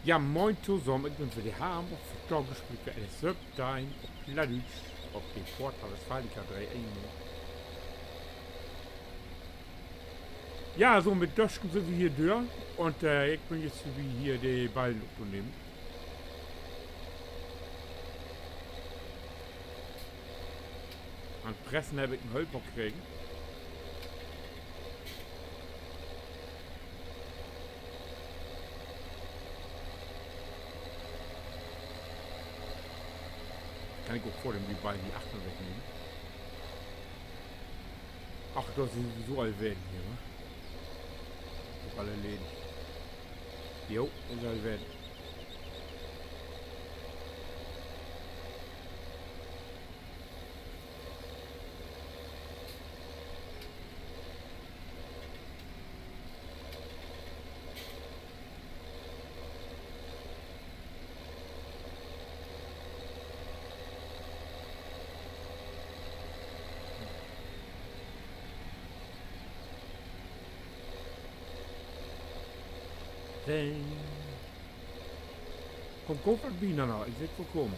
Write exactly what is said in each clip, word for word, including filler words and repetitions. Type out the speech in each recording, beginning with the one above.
Ja, moin tosamen, ik bün weer de Harm un vandaag speelt wi L S söventeihn op Plattdüütsch op de Porta Westfalica dree een. Ja, so mit Döschen sünd wi hier dör. Un, äh, ik bün jetzt dorbi, hier de Ballen optonehmen. An't Pressen heff ik en Hölper kregen. Kann ik ok vör den Ballen de achtern wegnehmen. Ach, dor sünd wi so al ween hier, wa? Is all erledigt. Jo, is all ween. Denn kummt goot wat binanner, ik seh dat kamen.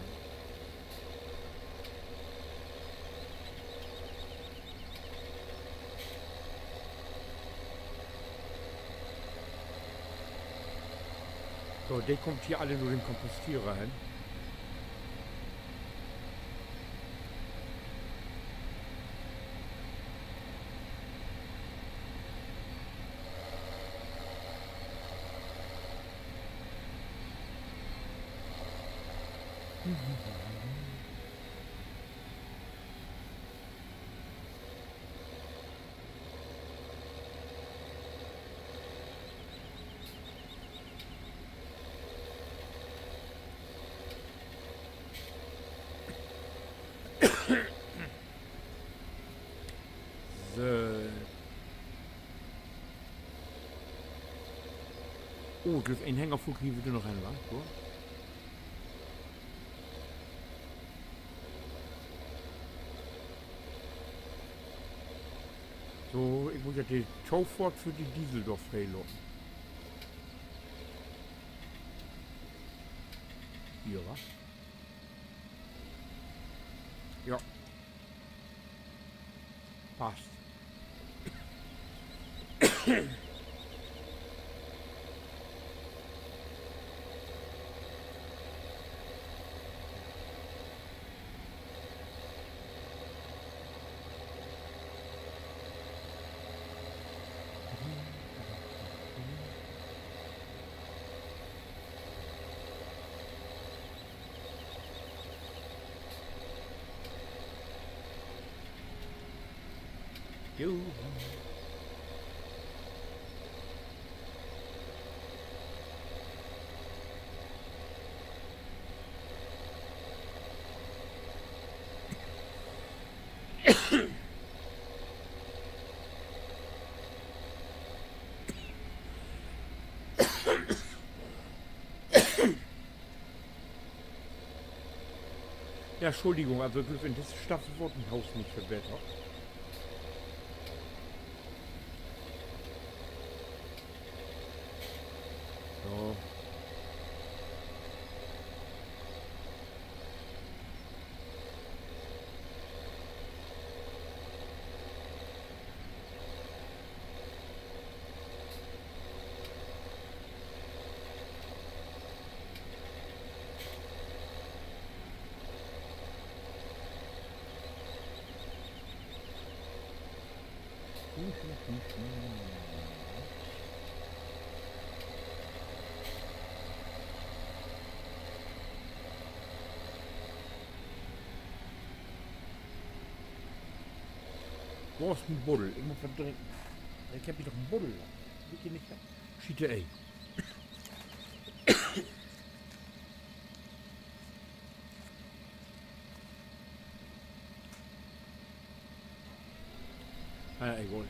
So, de kummt hier all na den Komposterer hen. So. Oh, ik glööv, een Hänger vull kriegen wi dor noch hen, wa? So. So, ik mutt ja de Tofohrt för de Diesel dor freelaten. Hier, wa? Ja. Passt. Jo. Ja, Schuldigung, also ik glööv, in disse Staffel word de Hoos nich verbetert. So. Wo is mien Buddel? Ik mutt wat drinken. Ik heff hier doch en Buddel. Weet ik nich. Schiet, ey. Ah, egal.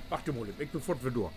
Wacht mal, ik bün foort weer dor.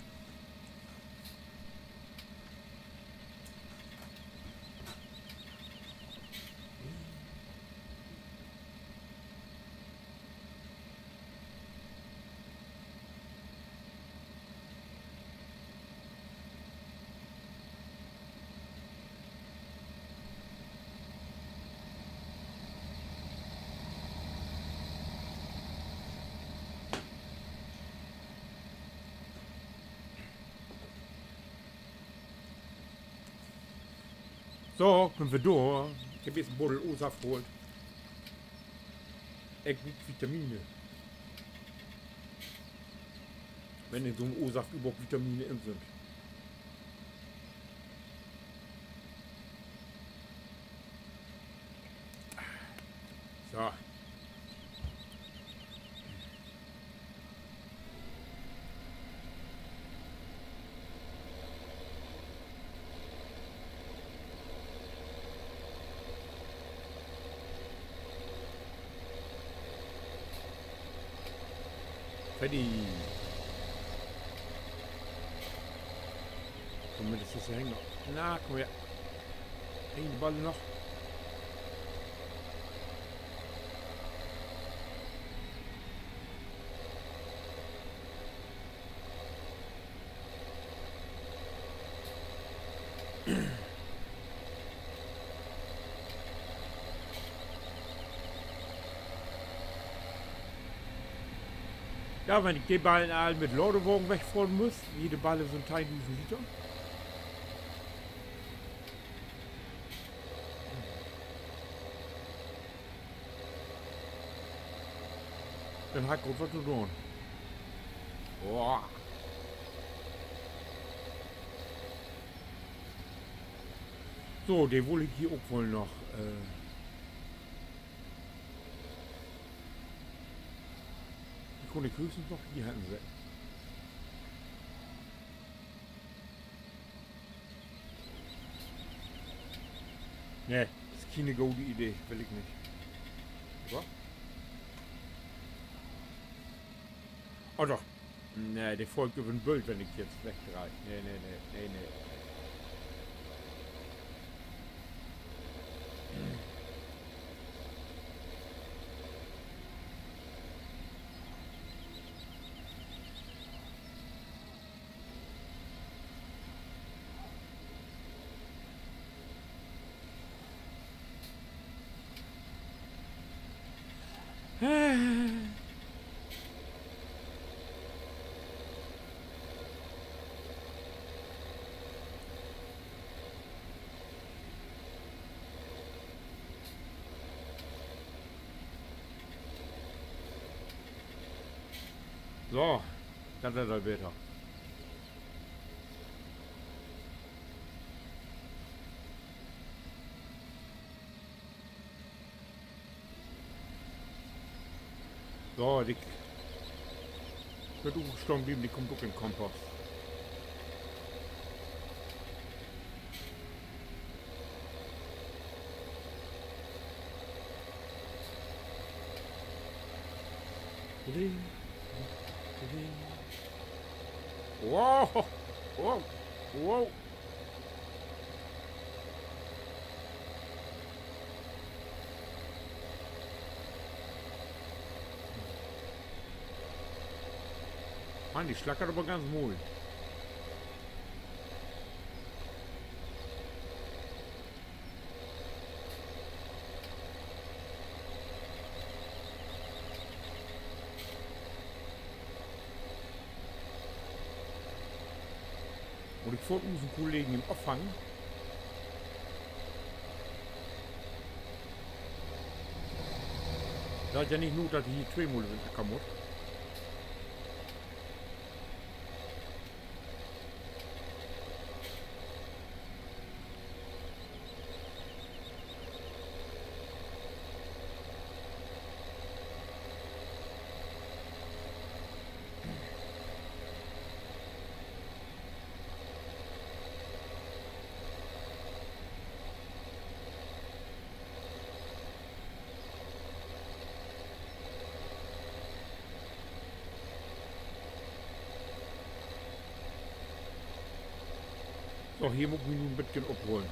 So, kaamt wi dör. Ik heff eerst en Buddel O-Saft haalt. Ik bruuk Vitamine. Wenn in so'n O-Saft överhaupt Vitamine in sünd. So. Fertig. Kumm, dat is de Hänger. Na, kumm her. Een Ball noch. Ja, wenn ik de Ballen all mit Ladewagen wegfohren müss, jede Balle sünd teihndusend Liter. Denn harr ik ok wat to doon. Boah. So, de wull ik hier ok woll noch, äh, de kunn ik höchstens noch hier hensetten. Nee, is kene gode Idee, will ik nich. Oder? Oh doch. Nee, de folgt över 'n Bült, wenn ik jetzt wegdreih. Nee, nee, nee, nee, nee. So, dat weer al beter. So, de köönt ok stahn blieven, de kummt ok in Kompost. Wow. Wow. Wow. Mann, de slackert aver ganz mooi. Mutt ik foorts usen Kollegen in Opfang. Dat is ja nich noog, dat he hier tweemal över 'n Acker mutt. So, hier mutt ik mi nu en beten opholen.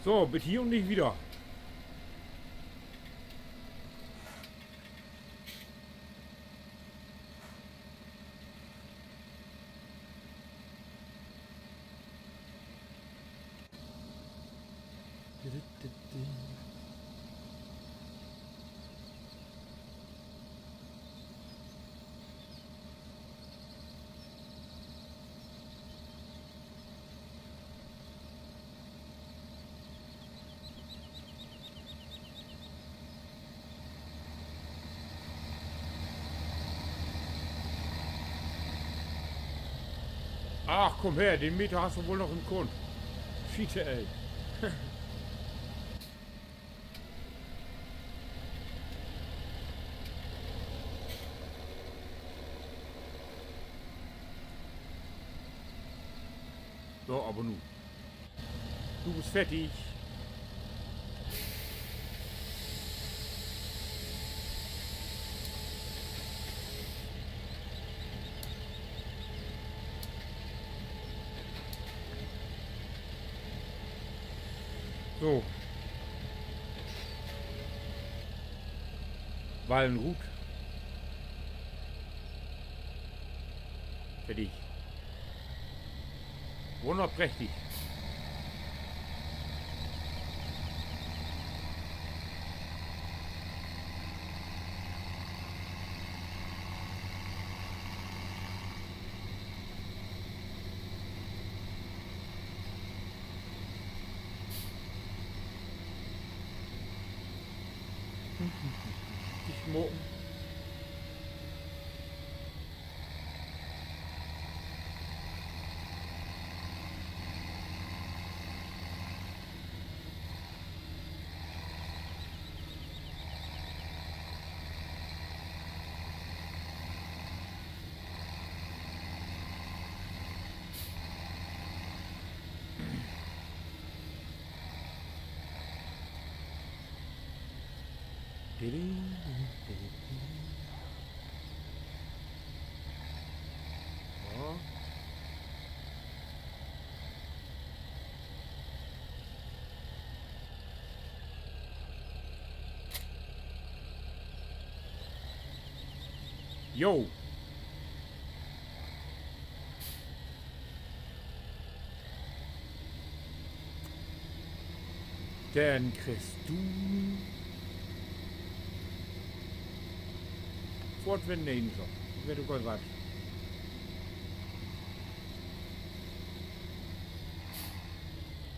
So, bit hier un nich wieder. Ach, kumm her, den Meter hest du woll noch in'n Kunn. Schiete, ey. So, aver nu. Du büst fertig. So. Ballen rut. Fertig. Wunnerprächtig. Dicht maken. So. Jo. Denn kriggst du foort weer negen, so. Ik weet ok al wat.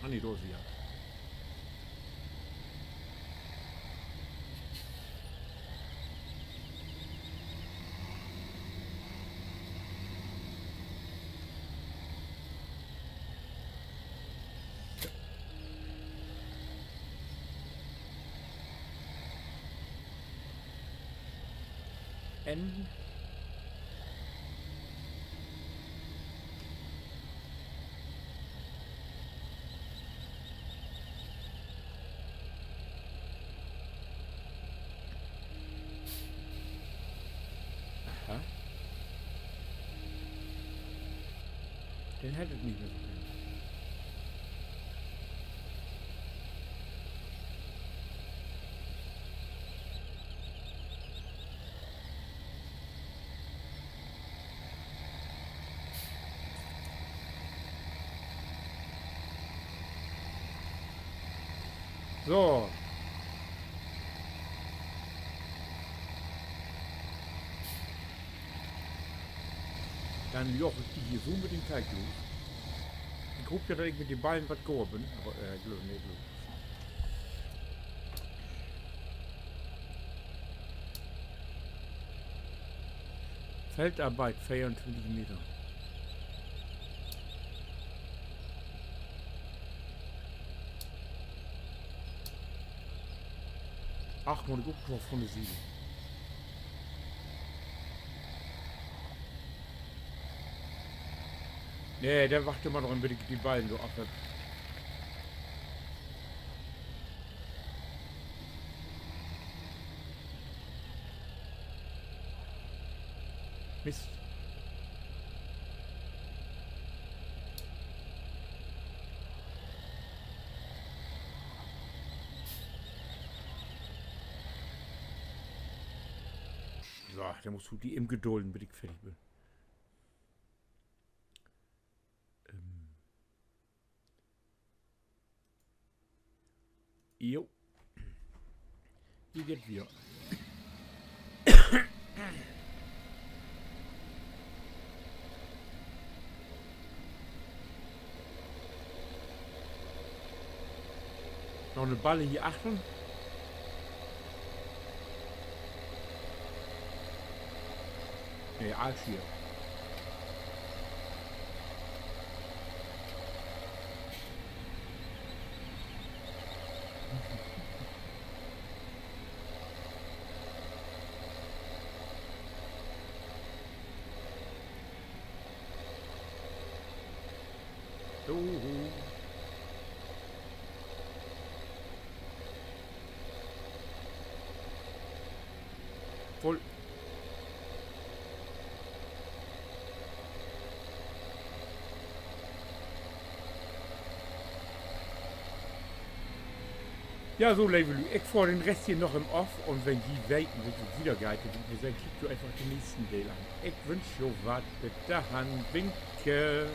Ah, nee, dor is he ja. En Aha. Denn hett dat nich mehr so veel. So. Denn joch ik de hier so mit den Kalk los. Ik hoop ja, dat ik mit de Ballen wat goor bün, aver, äh, glööv, nee, glööv. Feldarbeit, veeruntwintig Meter. Ach, mutt ik ok noch vun de Siet. Nee, denn wacht man noch en beten, bit ik de Ballen dor af heff. Mist. So, denn musst du di even gedulden, bit ik fertig bün. Ähm. Jo. Hier geiht dat wieder. Noch 'ne Balle hier achtern. Nee, all hier. So. Vull. Ja, so, leve Lüüd, ik fohr den Rest hier noch even of un wenn ji weten wüllt, wo dat wiedergeiht, denn kiekt jo eenfach den nächsten Deel an. Ik wünsch jo wat, bet dorhen, winke.